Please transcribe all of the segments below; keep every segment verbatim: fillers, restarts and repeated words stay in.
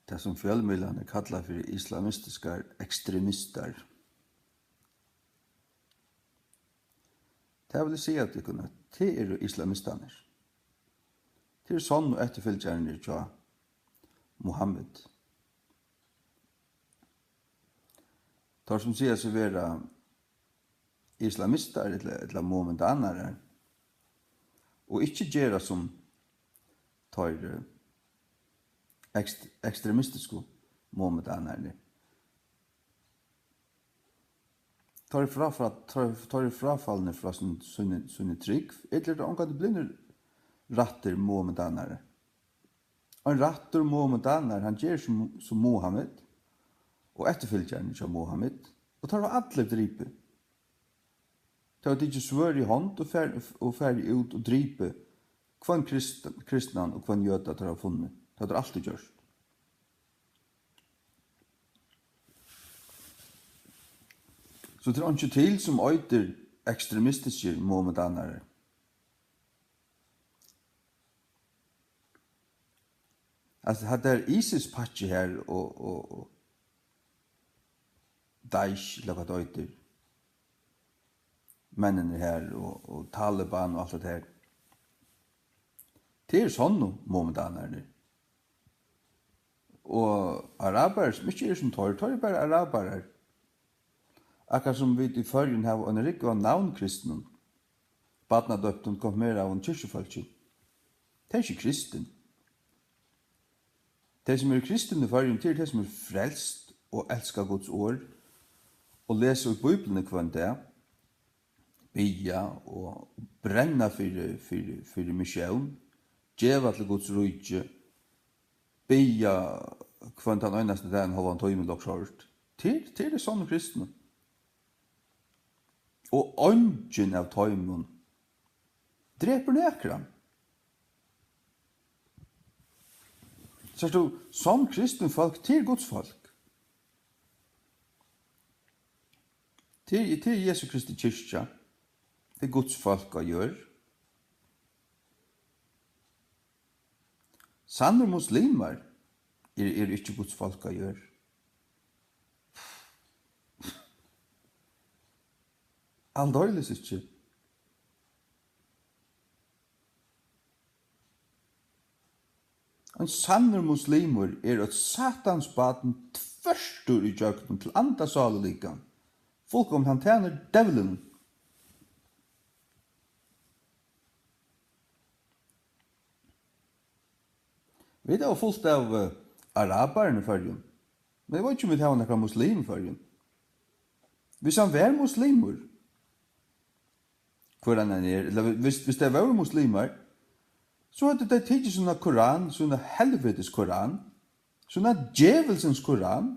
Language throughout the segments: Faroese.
tað, sum fjølmiðlarnir kalla fyri islamistiskar ekstremistar. Tað vil eg siga tykkum, at tað eru islamistarnir. Tað eru sonnu eftirfylgjararnir hjá Muhammed. Teir, sum siga seg vera islamistar ella, ella muhammedanarar, og ikki gera sum teir, eh, ekst-, ekstremistisku muhammedanararnir. Teir eru fráfa-, teir, teir eru fráfalnir frá sín, síni, síni trúgv, ella eru teir ongantíð blivnir rættir muhammedanarar. Ein rættur muhammedanari, hann ger sum, sum Muhammed og eftirfylgjararnir hjá Muhammed, og teir hava allir dripið. Teir hava tikið svørð í hond og far-, og farið út og dripið hvønn krist-, kristnan og hvønn jøda teir hava funnið. Tað hava teir altíð gjørt. So tað er einki til, sum eitur ekstremistiskir muhammedanarar. Altso, hatta er ISIS-pakki her og, og, og Daesh, ella hvat tað eitur. Menninir her og, og Taliban og alt tað her. Tað eru sonnu muhammedanararnir. Og arabarar, sum ikki eru sum teir, teir eru bara arabarar. Akkurát sum vit í Føroyum hava eina rúgvu av navnkristnum, barnadoyptum, konfirmeraðum kirkjufólki. Tey eru ikki kristin. Tey, sum eru kristin í Føroyum, tað eru tey, sum eru frelst og elska Guds orð og lesa í Bíbliuni hvønn dag, biðja og brenna fyri, fyri, fyri missión, geva til Guds ríki, biðja hvønn tann einasta dag ein hálvan tíma, longst hoyrt. Tað, tað eru sonnu kristnu. Og eingin av teimum drepur nakran. Sært tú, sonn kristin fólk, tað er Guds fólk. Tað er, tað er Jesu Kristi kirkja. Tað er Guds fólk á jørð. Sannir muslimar eru, eru ikki Guds fólk á jørð. Aldeilis ikki. Ein sannur muslimur er eitt satans barn, tvørtur ígjøgnum, til anda, sál og likam, fullkomin, hann tænir djevlinum. Vit hava fult av, eh, arabarum í Føroyum, men eg veit ikki, um vit hava nakran muslim í Føroyum. Viss hann var muslimur, hvør hann enn er, ella hvis, hvis tey vóru muslimar, so høvdu tey tikið sína Koran, sína helvitis Koran, sína djevulsins Koran,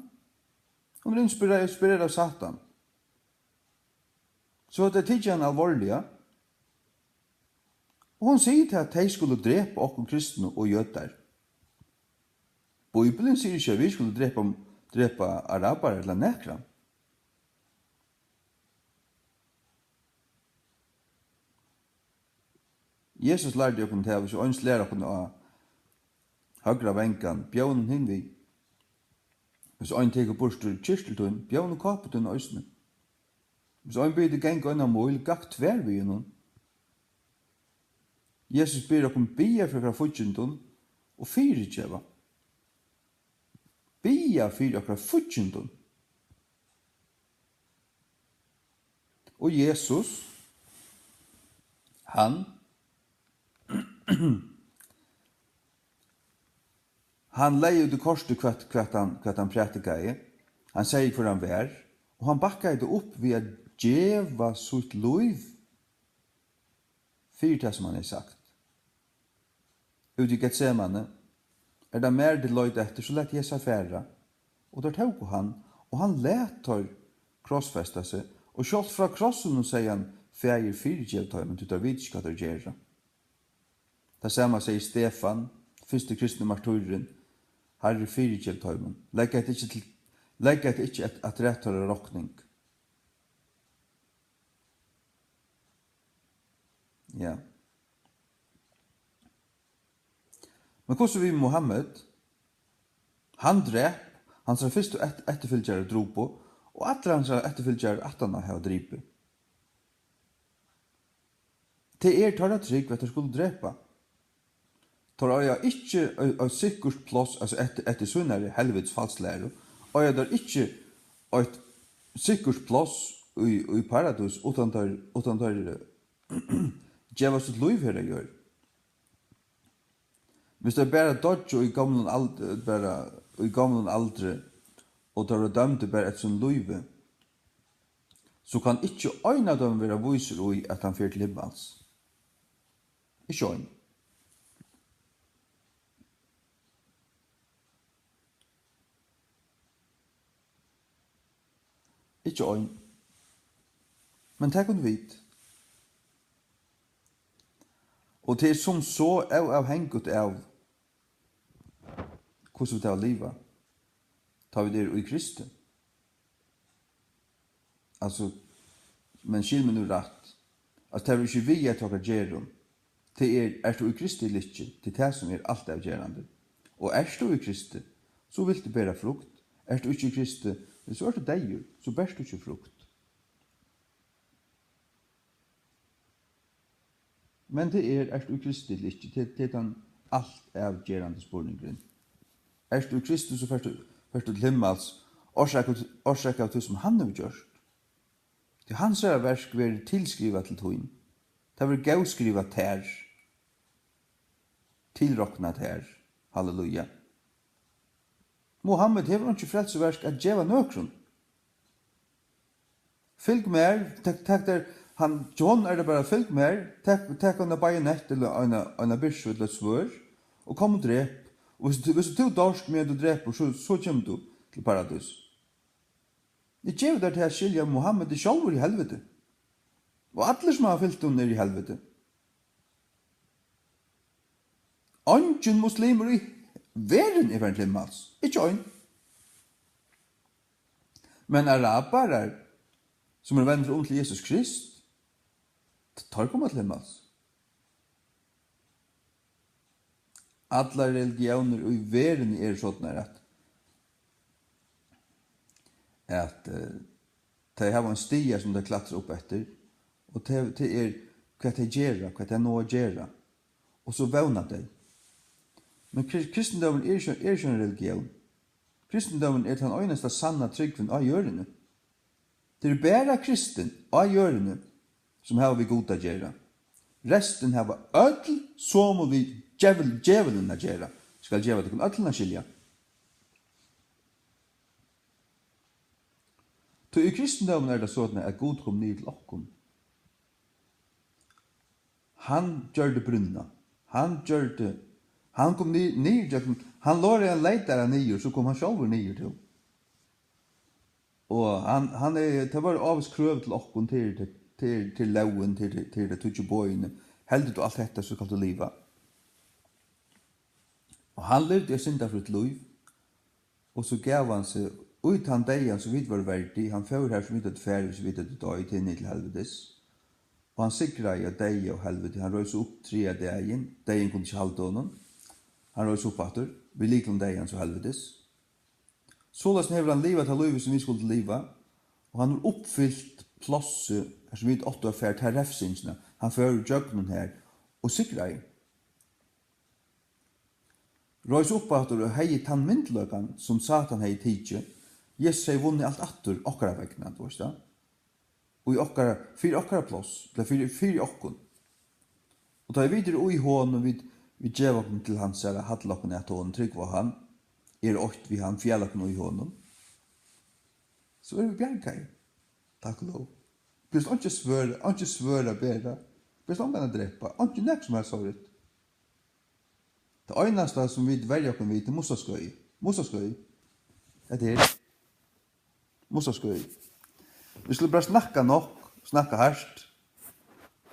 hon er inspirerað, inspirerað av Satan. So høvdu tey tikið hana alvorliga. Og hon sigur tað, at tey skulu drepa okkum kristnu og jødar. Bíblian sigur ikki, at vit skulu drepa, drepa arabarar ella nakran. Jesus lærdi okkum tað, hvis ein slær okkum á høgra vangan, bjóð honum hin við. Hvis ein tekur burtur kyrtil tín, bjóð honum kápu tína eisini. Hvis ein biður teg ganga eina míl, gakk tvær við honum. Jesus biður okkum biðja fyri okkara fíggindum og fyrigeva. Biðja fyri okkara fíggindum. Og Jesus, hann, hann legði út í kortið, hvat, hvat hann, hvat hann prædikaði. Hann segði, hvør hann var, og hann bakkaði tað upp við at geva sítt lív fyri tað, sum hann hevði sagt. Úti í Getsemane: "Er tað mær, tit leita eftir, so latið hesar fara." Og teir tóku hann, og hann læt teir krossfesta seg, og sjálvt frá krossinum segði hann: "Faðir, fyrigev teimum, tí teir vita ikki, hvat teir gera." Tað sama segði Stefan, fyrsti kristni martýrurin: "Harri, fyrigev teimum, legg hetta ikki til, legg hetta ikki at, afturat teirra rokning." Ja. Men hvussu við Muhammed? Hann drap, hansara fyrstu eftir-, eftirfylgjarar drupu, og allir hansara eftirfylgjarar aftaná hava dripið. Tað er teirra trúgv, at teir skulu drepa. Teir eiga ikki ei-, eitt sikkurt pláss, altso eftir, eftir sínari helvitis falslæru, eiga teir ikki eitt sikkurt pláss í, í paradís, uttan teir, uttan teir, eh, geva sítt lív her á jørð. Hvis teir bara doyggja í gomlum ald-, bara í gomlum aldri, og teir verða dømdir bara eftir sínum lívi, so kann ikki ein av teimum vera vísur í, at hann fer til himmals. Ikki ein. Ikki ein. Men tað kunnu vit. Og tað er sum so óavhangigt av, hvussu vit hava livað, tá vit eru í Kristi. Altso, men skil meg nú rætt. Altso, tað hevur ikki við at okkara gerðum. Tað er, ert tú í Kristi ella ikki? Tað er tað, sum er alt avgerandi. Og ert tú í Kristi, so vilt tú bera frukt. Ert tú ikki í Kristi, so ert tú deyður, so bert tú ikki frukt. Men tað er, ert tú í Kristi ella ikki? Tað, tað er tann alt avgerandi spurningurin. Ert tú í Kristi, so fert tú, fert tú til himmals, orsakað, orsakað av tí, sum hann hevur gjørt. Tí hansara verk verður tilskrivað til tín. Tað verður góðskrivað tær. Tilroknað tær. Halleluja. Muhammed hevur einki frelsuverk at geva nøkrum. Fylg mær, tak, tak tær, hann, John er tað bara, fylg mær, tak, tak eina bajonett ella eina, eina byrsu ella eitt svørð og kom og drep. Og hvis, hvis tú doyrt meðan tú drepur, so, so kemur tú til paradís. Eg gevi tær tað at skilja, Muhammed er sjálvur í helviti. Og allir, sum hava fylgt honum, eru í helviti. Eingin muslimur í verðini er farin til himmals. Ikki ein. Men arabarar, sum eru vendir um til Jesus Krist, t-, teir koma til himmals. Allar religiónir í verðini eru sodnar at, at, eh, tey hava ein stiga, sum tey klatra upp eftir, og tað, tað er, hvat tey gera, hvat tey náa at gera, og so vóna tey. Men kri-, kristindómurin er ikki, er ikki ein religión. Kristindómurin er tann einasta sanna trúgvin á jørðini. Tað eru bara kristin á jørðini, sum hava við Gud at gera. Restin hava øll somu við djevul-, djevulin at gera, skal geva tykkum øllum at skilja. Tí í kristindóminum er tað soleiðis, at Gud kom niður til okkum. Hann gjørdi brúnna. Hann gjørdi, hann kom ni-, niður gjøgnum, hann loraði ein leitara niður, so kom hann sjálvur niður til. Og hann, hann er, tað vóru ávís krøv til okkum, til, til, til, til lógin, til, til, til tey tíggju boðini. Heldur tú alt hetta, so skalt tú liva. Og hann livdi eitt syndafrítt lív. Og so gav hann seg í tann deyðan, sum vit vóru verdig. Hann fór har, sum vit høvdu farið, sum vit høvdu doyð, til, niður til helvitis. Og hann sigraði á deyða og helviti. Hann reis upp triðja dagin. Deyðin kundi ikki halda honum. Hann reis upp aftur við lyklum deyðans og helvitis. Soleiðis hevur hann livað tað lívið, sum vit skuldu liva. Og hann hevur uppfylt plássið, har sum vit áttu at fara, ta refsingina. Hann fór ígjøgnum har og sigraði. Reis upp aftur og hevði tann myndugleikan, sum Satan hevði tikið. Jesus hevði vunnið alt aftur okkara vegna, tú veist tað. Og í okkara, fyri okkara pláss, ella fyri, fyri okkum. Og tá ið vit eru í honum, vit, vit geva okkum til hansara, halla okkum at honum, trúgva á hann, eru eitt við hann, fjala okkum í honum, so eru vit bjargaðir. Takk og lov. Bist einki svørð, einki svørð at bera. Bist ongan at drepa, einki nakað sum helst sovorðið. Tað einasta, sum vit verja okkum við, er Musaskøði. Musaskøði. Hetta er Musaskøði. Vit skulu bara snakka nokk, snakka hart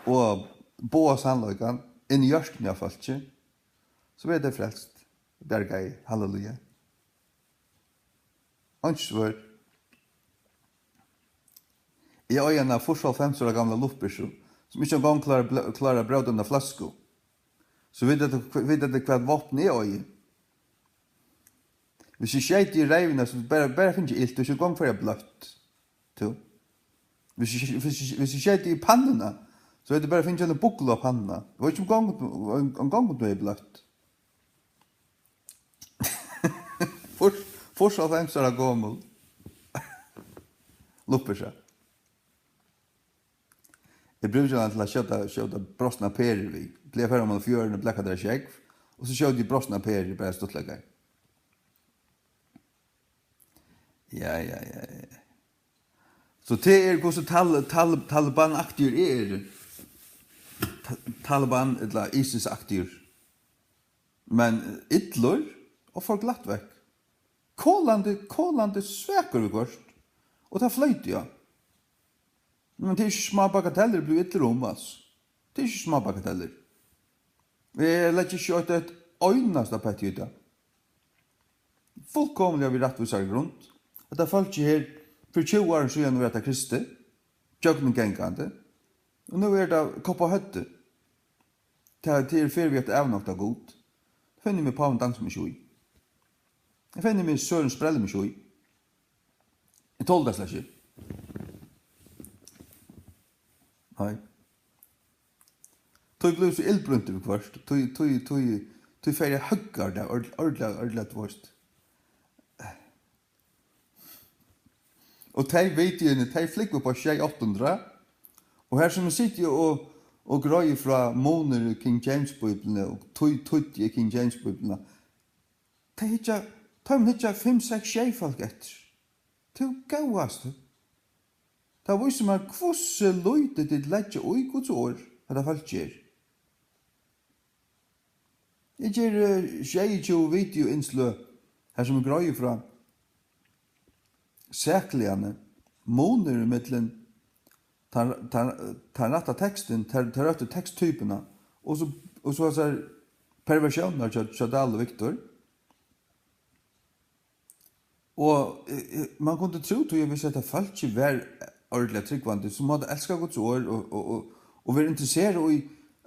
og boða sannleikan inn í hjørtuni av fólki, so verða tey frelst, bjargaði. Halleluja. Einki svørð. Eg eigi eina fýrs hálvfems ára gamla luftbyrsu, sum ikki eingong klárar bl-, klárar at bróta eina fløsku. So vita tit, vita tit, hvat vápn eg eigi? Hvis eg skeyt í reyvina, so bara, bara fingið ilt, tú ert ikki í gongd fyri at bløtt. Tú. Hvis eg, hvis eg, hvis eg skeyt í pannuna, so er tað bara fingið eina buklu á pannuna. Tú var ikki í gongd, ein, ein gongd, um tú hevði bløtt. Fýrs, fýrs og hálvfems ára gomul. Luppisa. Eg brúki hana til at skjóta, skjóta brostnar perur við. Plagar at fara oman í fjøruna og blaka tær á sjógv, og so skjóti eg brostnar perur, bara stuttleikar. Ja, ja, ja, ja. So tað er, hvussu Tal-, Tal-, Taliban-aktigur eg eri. Ta-, Taliban ella ISIS-aktigur. Men illur og fór glatt vekk. Kolandi, kolandi svakur viðhvørt. Og tað fløyt, ja. Men tað er ikki smá bagatellir, eg blívi illur um, altso. Tað er ikki smá bagatellir. Eg leggi ikki eitt, eitt einasta petti í tað. Fullkomiliga við rættvísari grund. Hetta fólkið her, fyri tjúgu árum síðan var tað kristið, gjøgnumgangandi, og nú er tað kopp á høvdið. Tað, tað er ferð við at avnokta Gud. Finni meg pávin dansi meg ikki í. Eg finni meg Søren sprelli meg ikki í. Eg toli tað slett ikki. Nei. Tí blívur so illbrýnt viðhvørt. Tí, tí, tí, tí fari eg høggar tað ord-, ordiliga, ordiliga, tú veist. Og tey videoini, tey flúgva upp á sjey, átta hundrað. Og her sum eg siti og, og greiði frá munir í King James Bíbliuni og tí týddi eg King James Bíbliuna, tey hyggja, teimum hyggja fimm, seks, sjey fólk eftir. Tú góðasti. Tað vísir mær, hvussu lítið tit leggja í Guds orð, hetta fólk ger. Eg geri, eh, sjeyogtjúgu videoinnsløg, har sum eg greiði frá sakligani, munur ímillum tann, tann, tann rætta tekstin, tær, tær røttu teksttypuna, og so, og so hasar perversiónirnar hjá, hjá Dahl og Victor. Og, eh, eh, man kundi trúð, tí at viss hetta fólkið var ordiliga trúgvandi, so má tað elska Guds orð og, og, og, og vera interesserað í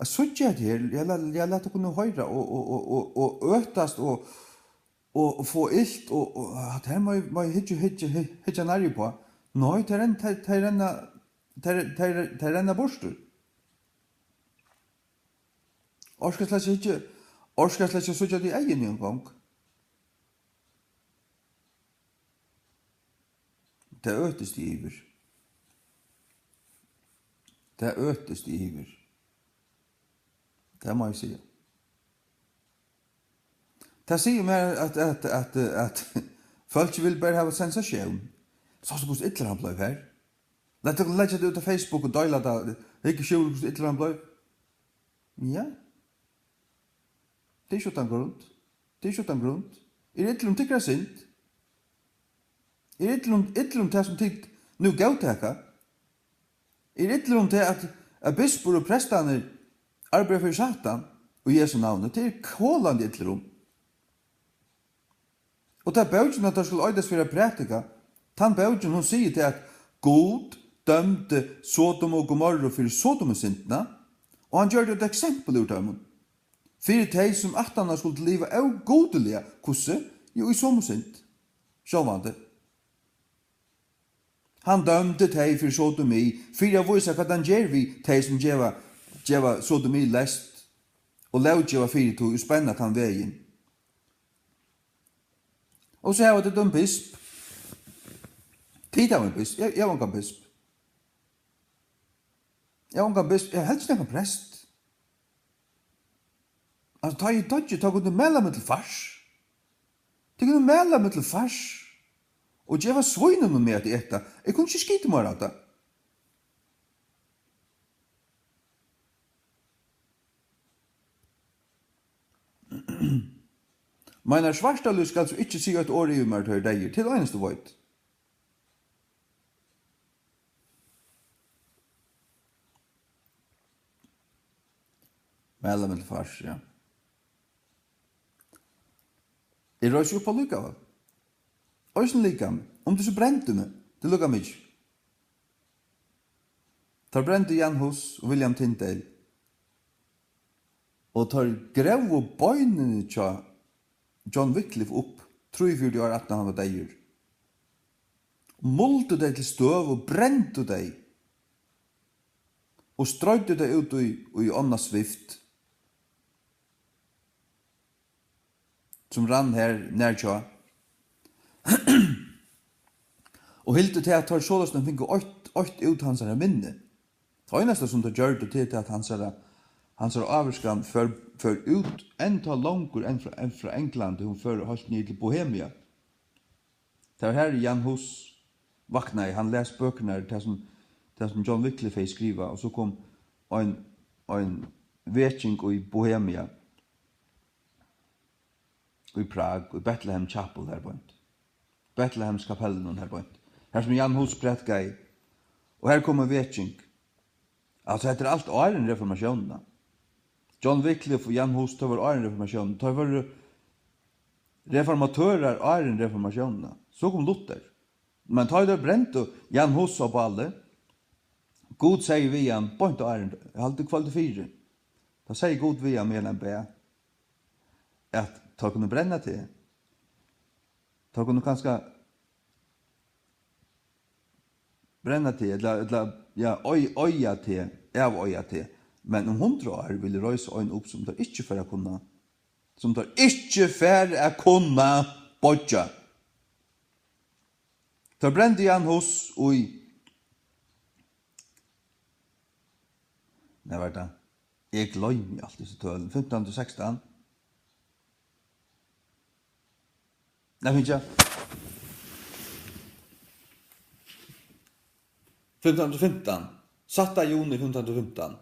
at síggja hetta her. Ja, la-, ja, lat okkum nú hoyra og, og, og, og, og øtast og, og, og fáa ilt og, og at her má eg, má eg hyggja, hyggja, hy-, hyggja nærri uppá. Nei, tey renn-, tey, tey renna, tey, tey, tey renna burtur. Orka slett ikki, orka slett ikki at síggja tey í eyguni eingong. Tað øtist yvir. Tað øtist yvir. Tað má eg siga. Tað sigur mær, at, at, at, at fólk vil bara hava sensatión. Sást tú, hvussu illur hann bleiv her? Lat tykkum leggja tað út á Facebook og deila tað. Hygg, skjul, hvussu illur hann bleiv. Ja. Tað er ikki uttan grund. Tað er ikki uttan grund. Er illur um tykkara synd? Er illur um, illur um tað, sum tit nú góðtaka? Er illur um tað, at, at bispur og prestarnir arbeiða fyri Satan í Jesu navni? Tað er kolandi illur um. Og ta bókin, at teir skulu eitast fyri at prædika, tann bókin, hon sigur tað, at Gud dømdi Sodom og Gomorru fyri Sodomusyndina, og hann gjørdi eitt eksempel úr teimum, fyri tey, sum aftaná skuldu liva ógudiliga. Hvussu? Jú, í somu synd. Sjálvandi. Hann dømdi tey fyri sodomi, fyri at vísa, hvat hann ger við tey, sum geva, geva sodomi lest og lóggeva fyri tí og spenna tann vegin. Og so hava tit ein bisp. Tit hava ein bisp. Eg, eg havi ongan bisp. Eg havi ongan bisp. Eg havi helst ikki nakran prest. Altso, tá eg doyggi, tá kunnu tit mala meg til fars. Tit kunnu mala meg til fars og geva svínunum meg at eta. Eg kundi ikki skitið meira av tað. Meinar, Svartalýs skal so ikki siga eitt orð yvir mær, tá eg eri deyður. Tað er tað einasta, eg veit. Mala meg til fars, ja. Eg reisi upp allíkavæl. Eisini likamið. Um tú so brendi meg, tað er líka mikið. Teir brendu Jan Hus og William Tyndale. Og teir gróvu beinini hjá John Wycliffe upp trýogfjøruti ár aftan hann var deyður. Og muldu tey til støv og brendu tey og stroydu tey út í, í ánna Swift, sum rann har nær hjá, og hildu tað, at teir soleiðis fingu eitt, eitt út hansara minni. Tað einasta, sum teir gjørdu, tað er, at hansara, hansara ávirkan fór, fór út enn tá longur enn frá, enn frá Onglandi, hon fór heilt niður til Bohemia. Tað var har, Jan Hus vaknaði, hann las bøkurnar, tað sum, tað sum John Wycliffe hevði skrivað, og so kom ein, ein veking í Bohemia, í Prag, í Bethlehem Chapel har beint. Bethlehemskapellinum har beint. Har sum Jan Hus prædikaði, og har kom ein veking. Altso, hetta er alt áðrenn reformatiónina. John Wycliffe og Jan Hus, tað var áðrenn reformatiónina. Teir vóru reformatørar áðrenn reformatiónina. So kom Luther. Men tá ið teir brendu Jan Hus á báli, Gud segði við hann beint áðrenn, eg haldi kvøldið fyri, tá segði Gud við hann, meðan hann bað, at teir kunnu brenna teg. Teir kunnu kanska brenna teg, ella, ella, ja, oy-, oyða teg, avoyða teg. Men um hundrað ár vil eg reisa ein upp, sum teir ikki fara at kunna, sum teir ikki fara at kunna boyggja. Teir brendu Jan Hus í, nær var tað? Eg gloymi altíð hesi tøl. Fimtan hundrað og sekstan. Nei, fínt, ja. Fimtan hundrað og fimtan. Sætta juni fimtan hundrað og fimtan.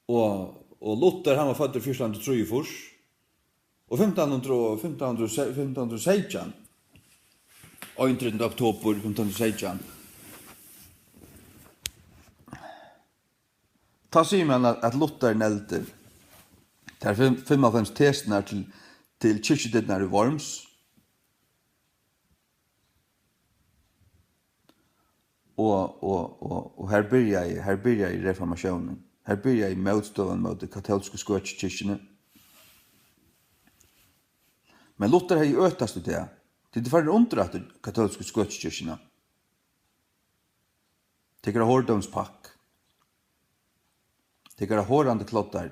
Og, og Luther, hann var føddur fjúrtan hundrað og trýogfýrs. Og fimtan hundrað og, fimtan hundrað og se-, fimtan hundrað og seytjan, einogtretivta oktober fimtan hundrað og seytjan, tá sigur man, at, at Luther neldi tær fimm-, fimmoghálvfems tesurnar til, til kirkjudyrnar í Worms. Og, og, og, og her byrjaði, her byrjaði reformatiónin. Her byrjaði mótstøðan móti katólsku skøkjukirkjuni. Men Luther hevði øtast í dag. Tit eru farin undir aftur katólsku skøkjukirkjuna. Tykkara hordómspakk. Tykkara horandi kloddar.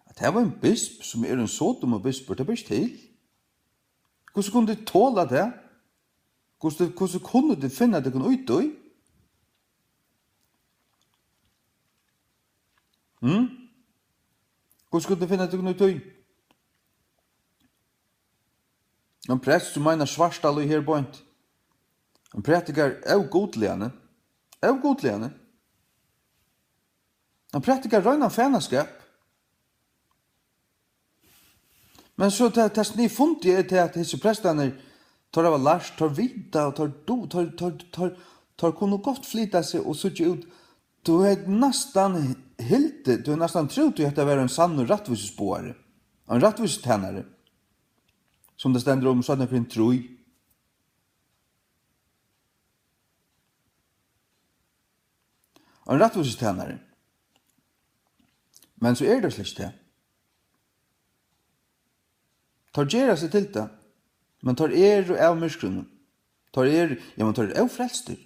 At hava ein bisp, sum er ein sodomur bispur, tað ber ikki til. Hvussu kunnu tit tola tað? Hvussu, hvussu kunnu tit finna tykkum í tí? Hm? Hvussu kunnu tit finna tykkum í tí? Ein prestur sum meinar svartalíð her beint. Ein prædikar ógudliga, ne? Ógudliga, ne? Hann prædikar reinan fanaskap. Men so tað, tað sniðfundiga er tað, at hesir prestarnir, teir hava lært, teir vita, og teir du-, teir, teir, teir, teir kunnu gott flyta seg og síggja út. Tú hevði næstan hildið, tú hevði næstan trúð, at hetta var ein sannur rættvísisboðari, ein rættvísitænari, sum tað stendur um í Seinna Korint trý. Ein rættvísitænari. Men so er tað slett ikki tað. Teir gera seg til tað, men teir eru av myrkrinum. Teir eru, ja, men teir eru ófrelstir.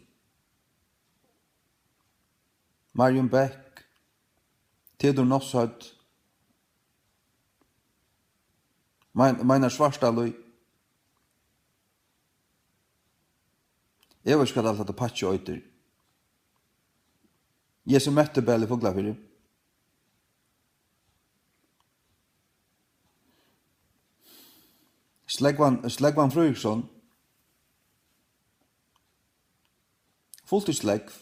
Marion Beck, Theodor Nofshødd, Mein-, Meinar Svartalíð. Eg veit ikki, hvat alt hatta pakkið eitur. Jesu Mettebell í Fuglafirði. Slógvan, Slógvan Fríðriksson. Fult í slógv.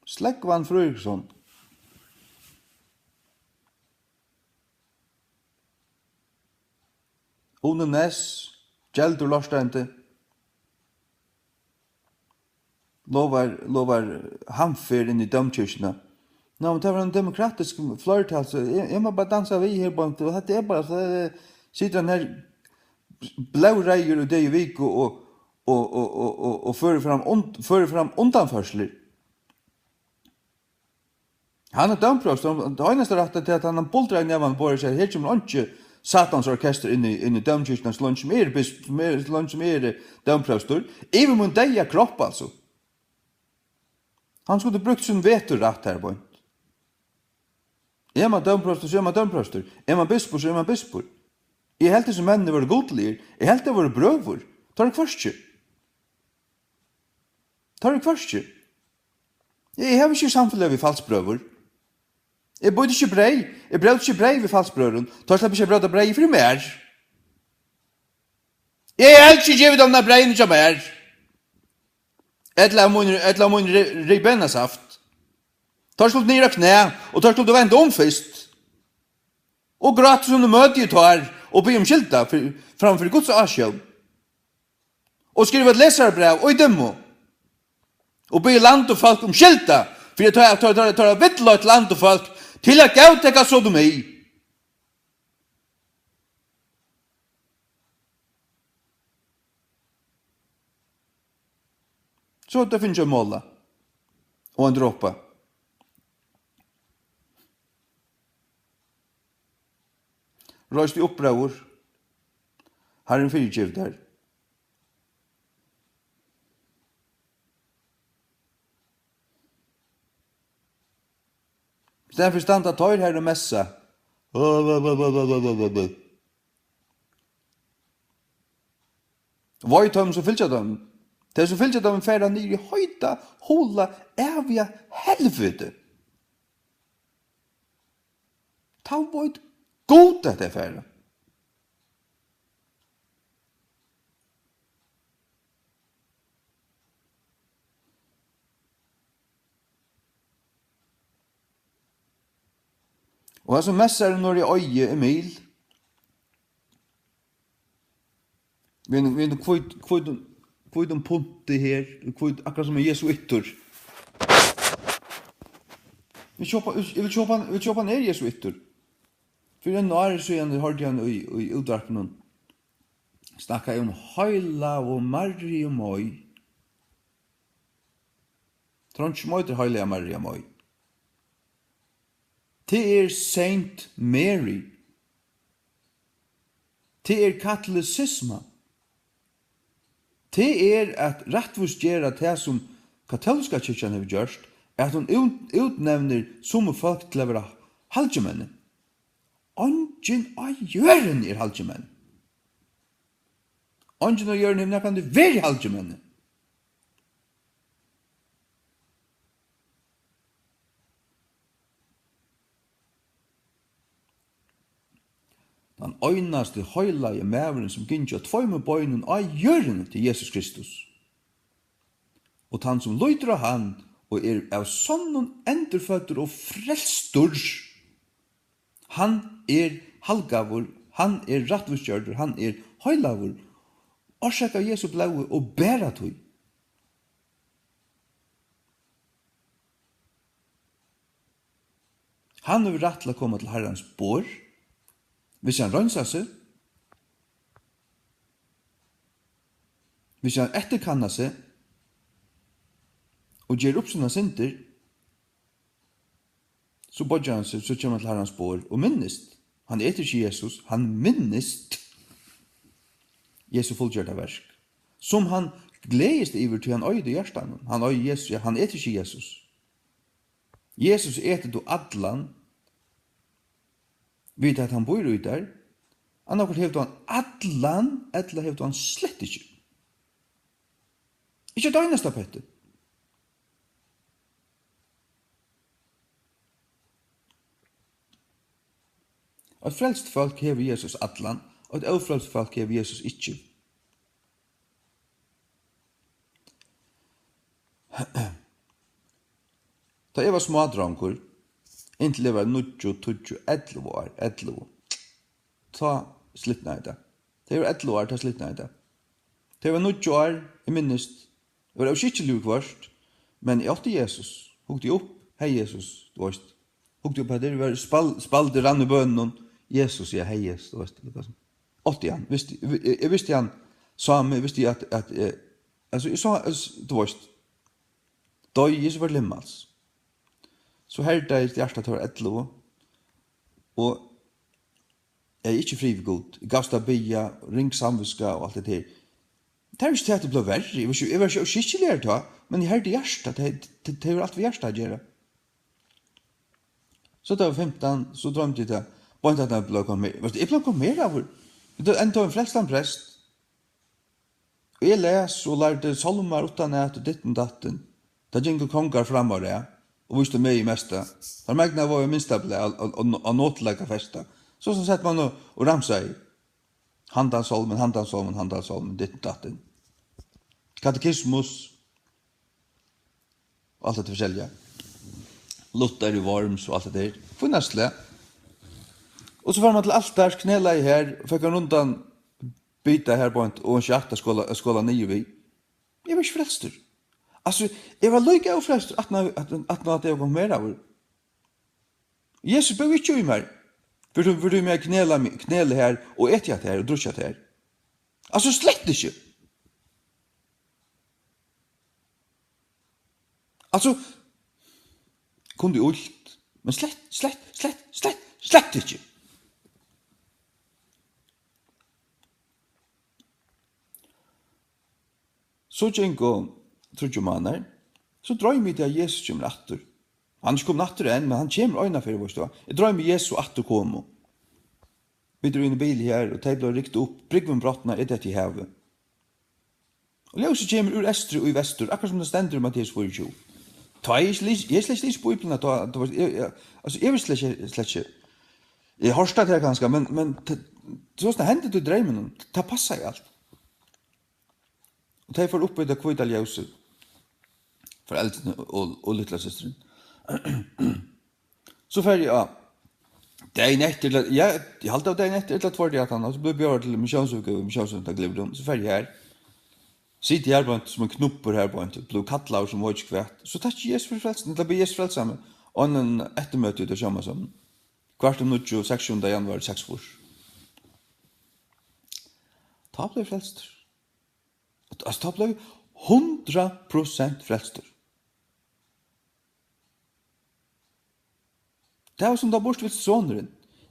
Slógvan Fríðriksson. Uni Næs, geldur lortaendi, lovar, lovar hamferð inn í dómkirkjuna. Ná, men tað var ein demokratisk fleirtal, so eg, eg má bara dansa við her beint, og hetta er bara, so er, situr hann her blóðreyður í degi og viku og, og, og, og, og, og førir fram und-, førir fram undanførslur. Hann er dómpróstur, hann, tað einasta rætta er, at hann buldrar í nevan á borðið og sigur: "Her kemur einki Satans orkestur inn í, inn í dómkirkjuna, so leingi sum eg eri bisp-, sum eg, so leingi sum eg eri dómpróstur. Yvir mín deyða kropp, altso." Hann skuldi brúkt sín vetorætt har beint. Er man dómpróstur, so er man dómpróstur. Er man bispur, so er man bispur. Eg helt, hesir menninir vóru gudligir. Eg helt, teir vóru brøður. Teir eru hvørki. Teir eru hvørki. Eg havi ikki samfelag við falskbrøður. Eg býti ikki breyð. Eg bróti ikki breyð við falskbrøðrum. Teir sleppa ikki at bróta breyð fyri mær. Eg havi ikki givið teimum av breyðinum hjá mær. Ella av mín, ella av mín ri-, ribenasaft. Teir skuldu niður á knæ, og teir skuldu venda um fyrst. Og gráta sum tú møti teir, og biðja um skylda fyri, framfyri Guds ásjón. Og skriva eitt lesarabræv í dimmu. Og biðja land og fólk um skylda, fyri at teir, teir, teir, teir hava villleitt land og fólk til at góðtaka sodomi. So hevur tað fingið ein mola og ein dropa. Reis teg upp, bróðir. Harrin fyrigevur tær. Í staðin fyri standa teir har og messa. Vei teimum, sum fylgja teimum. Tey, sum fylgja teimum, fara niður í heita, hola, æviga helviti. Tá veit Gud, at tey fara. Og hasin messarin norðuri á Eiði, Emil, við einum, við einum hvít-, hvítum, hvítum punti her, hvít, akkurát sum ein jesuittur. Eg vil keypa, eg vil keypa, eg vil keypa, hann er jesuittur. Fyri einum ári síðan hoyrdi eg hann í, í útvarpinum snakka um heilagu Mariu Moy. Trongt sum eitur heilaga Maria Moy. Tað er Saint Mary. Tað er katolisisma. Tað er at rættvísgera tað, sum katólska kirkjan hevur gjørt, at hon út-, útnevnir summi fólk til at vera halgimenni. Eingin á jørðini er halgimenn. Eingin á jørðini hevur nakrantíð verið halgimenni. Tann einasti heilagi maðurin, sum gingi á tveimum beinum á jørðini, til Jesus Kristus. Og tann, sum lítur á hann og er av sonnum endurføddur og frelstur, hann er halgaður, hann er rættvísgjørdur, hann er heilagur, orsakað av Jesu blóði og bara tí. Hann hevur rætt til at koma til Harrans borð, hvis hann reinsar seg, hvis hann eftirkannar seg og ger upp sínar syndir, so boyggir hann seg, so kemur hann til Harrans borð og minnist. Hann etur ikki Jesus, hann minnist Jesu fullgjørda verk, sum hann gleðist yvir, tí hann eigur í hjartanum. Hann eigur Jesus, ja, hann etur ikki Jesus. Jesus etur tú allan, við at hann býr í tær. Annaðhvørt hevur tú hann allan, ella hevur tú hann slett ikki. Ikki eitt einasta petti. Eitt frelst fólk hevur Jesus allan, eitt ófrelst fólk hevur Jesus ikki. Tá eg var smádrongur, inntil eg var níggju, tíggju, ellivu ár, ellivu, tá slitnaði tað. Tá eg var ellivu ár, tá slitnaði tað. Tá eg var níggju ár, eg minnist, eg var óskikkiligur viðhvørt, men eg átti Jesus. Hugdi upp, hey Jesus, tú veist. Hugdi upp eftir, var spæl-, spældi, rann í bønunum. Jesus, ja, hey Jesus, tú veist, líka sum. Átti hann, visti, eg, eg visti hann sá meg, visti at, at, eh, altso, eg sá, eh, s-, tú veist, doyði, so var til himmals. So herdaðist hjartað, tá eg var ellivu, og eg hevði ikki frið við Gud. Eg gavst at biðja, ring samvitska og alt det her. Tað var ikki tað, at eg bleiv verri. Eg var ikki, eg var ikki óskikkiligur tá, men eg herdi hjartað. Tað, tað, tað hevur alt við hjartað at gera. So tá eg var fimtan, so droymdi eg tað. Beint at eg bleiv konfirmeraður. Veitst, eg bleiv konfirmeraður. Vit høvdu enntá ein frelstan prest. Og eg las og lærdi sálmar uttanat og ditten datten. Tá gingu kongar fram á rað og vístu megi mesta. Teir megnaðu vóru minsta blað á, á, á, á notleika festa. So, so sat man og, og ramsaði. Handan sálmin, handan sálmin, handan sálmin, ditten datten. Katekismus. Og alt hetta forskelliga. Luther í Worms og alt hetta her. Fínasta slag. Og so fór man til altars, knelaði her, og fekk ein rundan bita her beint, og ein skjatt at skola, at skola niður við. Eg var ikki frelstur. Altso, eg var líka ófrelstur, aftan á, aftan, aftan á at eg var konfirmeraður. Jesus búði ikki í mær. Fyri, fyri meg knela, knela her, og etja her, og drukja her. Altso, slett ikki. Altso, kundi ilt, men slett, slett, slett, slett, slett ikki. So gingu tríggir mánaðir, so droymi eg, at Jesus kemur aftur. Hann er ikki komin aftur enn, men hann kemur eina ferð, veitst tú. Eg droymi, Jesus aftur komu. Vit eru í einum bili her, og tey blíva rykt upp, brúgvin brotnar, eg detti í havið. Og ljósið kemur úr eystri og í vestur, akkurát sum tað stendur í Matteus fýraogtjúgu. Tá eg ikki les-, eg lesi ikki Bíbliuna, tá, tú veitst, eg, eg, altso, eg vil slett ikki, slett ikki. Eg hoyrdi tað her kanska, men, men t-, sostatt hendi tað í dreyminum, tað passaði alt. Og tey fóru upp í tað hvíta ljósið, foreldrini og, og lítla systirin. So fari eg á dagin eftir, ella, ja, eg haldi av dagin eftir, ella tveir dagar aftan, og so blívi eg bjóðaður til missiónsútgøvu í Missiónssentri Glyvrum. So fari eg har. Siti har beint sum ein knubbur har beint, blívi kallaður sum veit ikki hvat. So takki eg Jesus fyri frelsuna, ella biði Jesus frelsa meg. Og ein eftirmøti úti á sjónvarpsstovuni. Kvart um níggju, seksogtjúgunda januar, seksogfýrs. Tá bleiv eg frelstur. Altso, tá bleiv eg hundrað prosent frelstur. Tað var sum tá burturvilsti sonurin.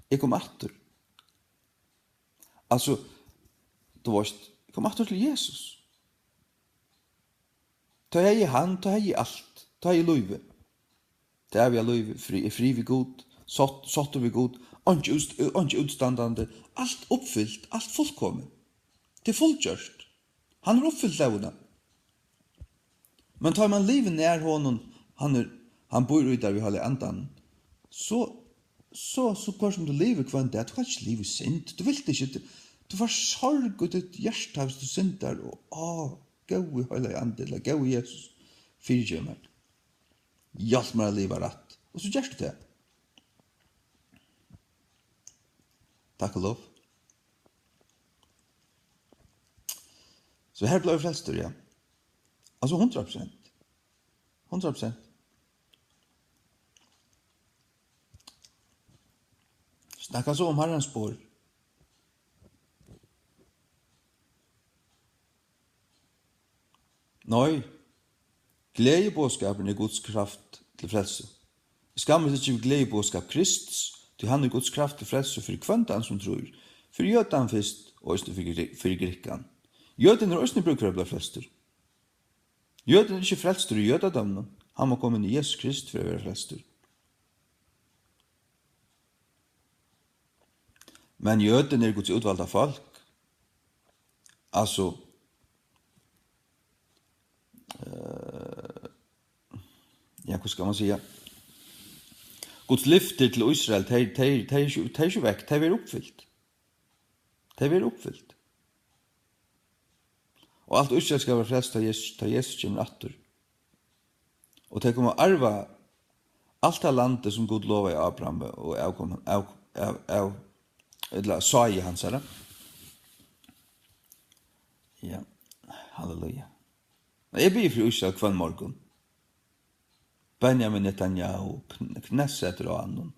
Eg kom aftur. Altso, tú veitst, eg kom aftur til Jesus. Tá hevði eg hann, tá hevði eg alt, tá hevði eg lívið. Tað æviga lívið, frið, er frið við Gud, sátt, sáttur við Gud, einki útst-, einki útistandandi, alt uppfylt, alt fullkomið. Tað er fullgjørt. Hann hevur uppfylt lógina. Men tá man livir nær honum, hann er, hann býr í tær við Heilaga Andanum, so, so, so hvørt sum tú livir hvønn dag, tú kanst ikki liva í synd, tú vilt ikki, tú, tú fært sorg í títt hjarta, viss tú syndar, og, á, góði Heilagi Andi, ella góði Jesus, fyrigev mær. Hjálp mær at liva rætt. Og so gert tú tað. Takk og lov. So her bleiv eg frelstur, ja. Altso hundrað prosent. Hundrað prosent. Snakka so um Harrans spor. Nei, gleðiboðskapurin er Guds kraft til frelsu. Eg skammist ikki við gleðiboðskap Krists, tí hann er Guds kraft til frelsu fyri hvønn tann, sum trýr, fyri jødan fyrst, og eisini fyri gri-, fyri grikkan. Jødin hevur eisini brúk fyri at blíva frelstur. Jødin er ikki frelstur í jødadóminum, hann má koma inn í Jesus Krist fyri at vera frelstur. Men jødin er Guds útvalda fólk. Altso, eh, ja, hvat skal man siga? Guds lyftir til Ísrael, tey, tey, tey er ikki, tey er ikki vekk, tey verða uppfylt. Tey verða uppfylt. Og alt Ísrael skal vera frelst, tá Jesus, tá Jesus kemur aftur. Og tey koma at arva alt tað landið, sum Gud lovaði Abrahami og avkom, av, av, av, ella sáði hansara. Ja, halleluja. Eg biði fyri Ísrael hvønn morgun. Benjamin Netanyahu, Kn-, Knesset-ráðnum,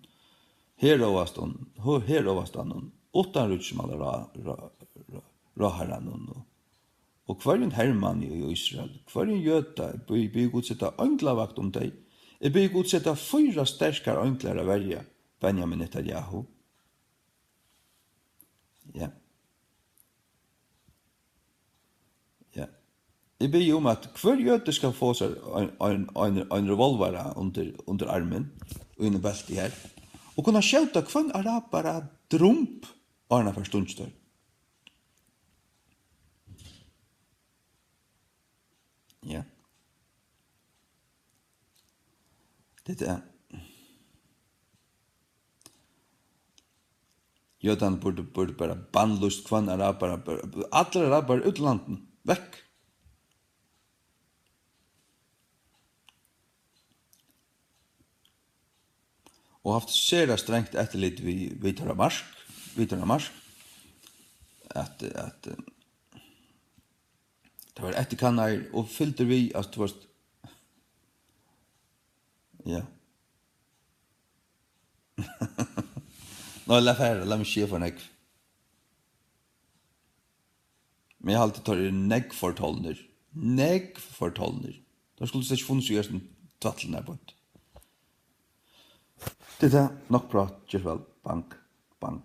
heróvastan-, ho-, heróvastanum, uttanríkismálará-, rá-, rá-, ráðharranum og, og hvørjum hermanni í Ísrael, hvørjum jøda, biði, biði Gud seta einglavakt um tey, Eg biði Gud seta fýra sterkar einglar at verja Benjamin Netanyahu. Ja. Ja. Eg biði um, at hvør jødi skal fáa sær ein, ein, ein, ein revolvara undir, undir armin, í einum belti her, og kunna skjóta hvønn arabara drumb, áðrenn hann fær stungið teir. Ja. Tað er tað. Jødarnir burdu, burdu bara bannlýst hvønn arabara, bara, allir arabarar út úr landinum, vekk. Og havt sera strangt eftirlit við, við teirra mark, við teirra mark, at, at, eh, tað var eftirkannaðir og fylgdir við, at, tú veist, ja. Nei, lat fara, lat meg siga for nógv. Men eg haldi, teir eru nógv for tolnir. Nógv for tolnir. Teir skuldu slett ikki funnið seg í hesum tvætlinum her beint. Tað er tað. Nokk prát. Ger so væl. Bang. Bang.